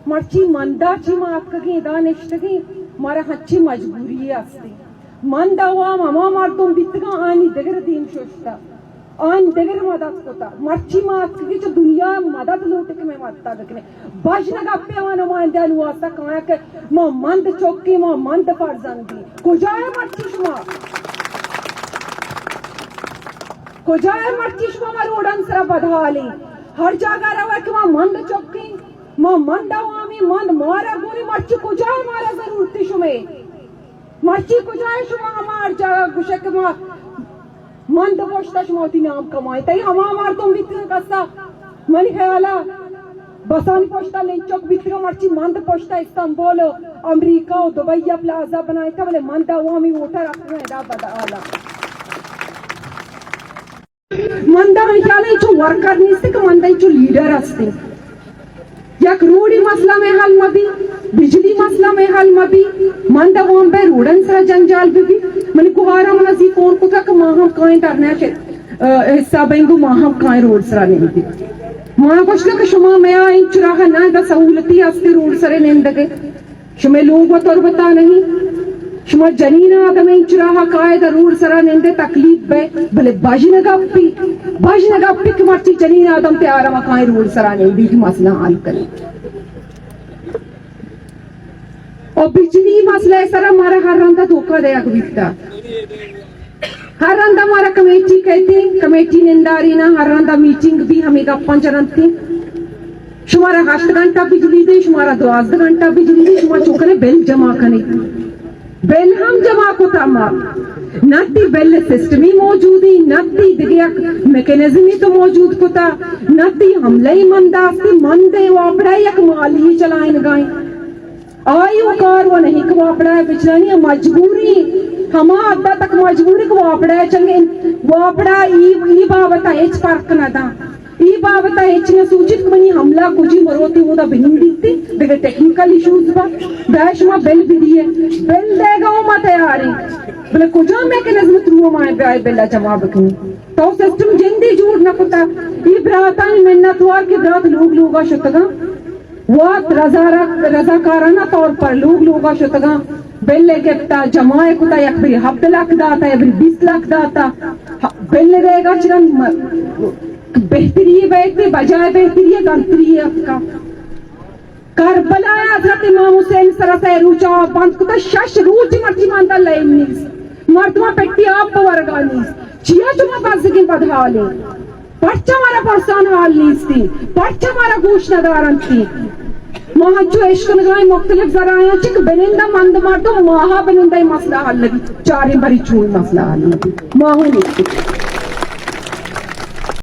مرچی مندا چی ما اتکگیں، ادا نشتگیں، مارا ہنچی مجبوری ہستیں۔ مند عوام ہما مردم بیتگاں، آنی دگر دیم ششتہ، آنی دگر مدد کتہ۔ مرچی ما اتکگیں چہ دنیا مدد لوٹیں کہ مئے مدد بکنے۔ بژن گپے ہما نمائندہانی واسطہ کایاں کہ ما مند چکیں، ما مند فرزندیں۔ کجا ئے مرچی شما؟ کجا ئے مرچی شما؟ ما روڈان سرا بدحالیں۔ ہر جاگہ روئے کہ ما مند چکیں، ما مند عوامیں، مند مارا گونی۔ مرچی کجا ئے؟ مارا ضرورت شمے۔ مرچی کجا ئے شما؟ ہما ہر جاگہ گوشے کہ ما مند پشتا شما وتی نام کمائیں۔ تئی ہما مردم بیتگاں کسا، منی خیالا بسانی پشتا لنچک بیتگاں، مرچی مند پشتا استنبول و امریکہ و دبئی ء پلازہ بنائینتہ، بلے مند عوامی ووٹر اتکگاں ادا بدحالا۔ مند ء منی خیال ء چو ورکر نیست کہ مند ء چو لیڈر ہستیں۔ یک روڈی مسئلہ مئے حل مہ بی، بجلی مسئلہ مئے حل مہ بی، مند عوام بئے روڈن سرا جنجال بہ بی۔ منی گوہارا منا زی فون کتا کہ ما ہم کائیں دھرنا چہ، ا، حصہ بئیں گو ما ہم کائیں روڈ سرا نندیں۔ ما گوشتا کہ شما میا انچراہ نہ دا سہولتی ہستی روڈ سرے نندگے۔ شمئے لوگ و تربتا نہیں، شما جنین آدم انچراہ کائے دا روڈ سرا نندے تکلیف بئے، بلے بژن گپی، بژن گپی کہ مرچی جنین آدم تیار ہم کائیں روڈ سرا نندی کہ مسئلہ حل کنی۔ او بجلی مسئلہ سرا مارا ہر رندا دھوکہ دیگ بیتا۔ ہر رندا مارا کمیٹی کئیت، کمیٹی نندارینا، ہر رندا میٹنگ بی ہمے گپاں جننت۔ شمارا ہشت گھنٹہ بجلی دیں، شمارا دوازدہ گھنٹہ بجلی دیں، شما چو کنے بل جمع کنے۔ بل ہم جمع کتا ما۔ نہ تی بل سسٹمی موجودی، نہ تی دگہ یک میکانزمی تو موجود کتا، نہ تی عملہ منداستی، مندے واپڑا یک مالی چلائنگائیں۔ آئی و کار و نہیں کہ واپڑا بچلانی مجبوری، ہما حد تک مجبوری کہ واپڑا چنگے، واپڑا ای، ای بابتا ہچ فرق نہ دا۔ ای بابتا ہچ نہ سوچیت کہ منی عملہ کجی مروتی ہودا بنندیتی، دگہ ٹیکنیکل ایشوز با، دا شما بل بدیے، بل دیگا و ما تیاری، بلے کجا میکانزم ترو ما بیائے بلا جمع بکنی؟ تو سسٹم جندی جوڑ نہ کتا۔ ای براتانی منتوار کہ برات لوگ لوگا شتگا۔ وت رضا-، رضاکارانہ طور پر لوگ لوگا شتگاں، بل ء گپتا، جمع ء کتا، یک بری ہپت لکھ داتا، یک بری بیست لکھ داتا۔ ہ-، بل ء دئیگا چرا م-، بہتری ء بیت، بجائے بہتری ء گنتری ء اتکا۔ کربلا ء حضرت امام حسین سرا سئے روچ آپ بند کتا، شش روچ مرچی ماندا لین نیست، مردماں پٹی آپ پہ ورگا نیست۔ چیا شما بزگیں بدحالیں؟ پرچا مارا پرسان حال نیستی؟ پرچا مارا گوش ندارنتی؟ ما ہنچو اشکنگائیں مختلف ذرائعاں چک بنندہ مند مردم ماہا بنندہ مسئلہ حل نبی، چاریں بری چون مسئلہ حل نبی، ماہو نیستی۔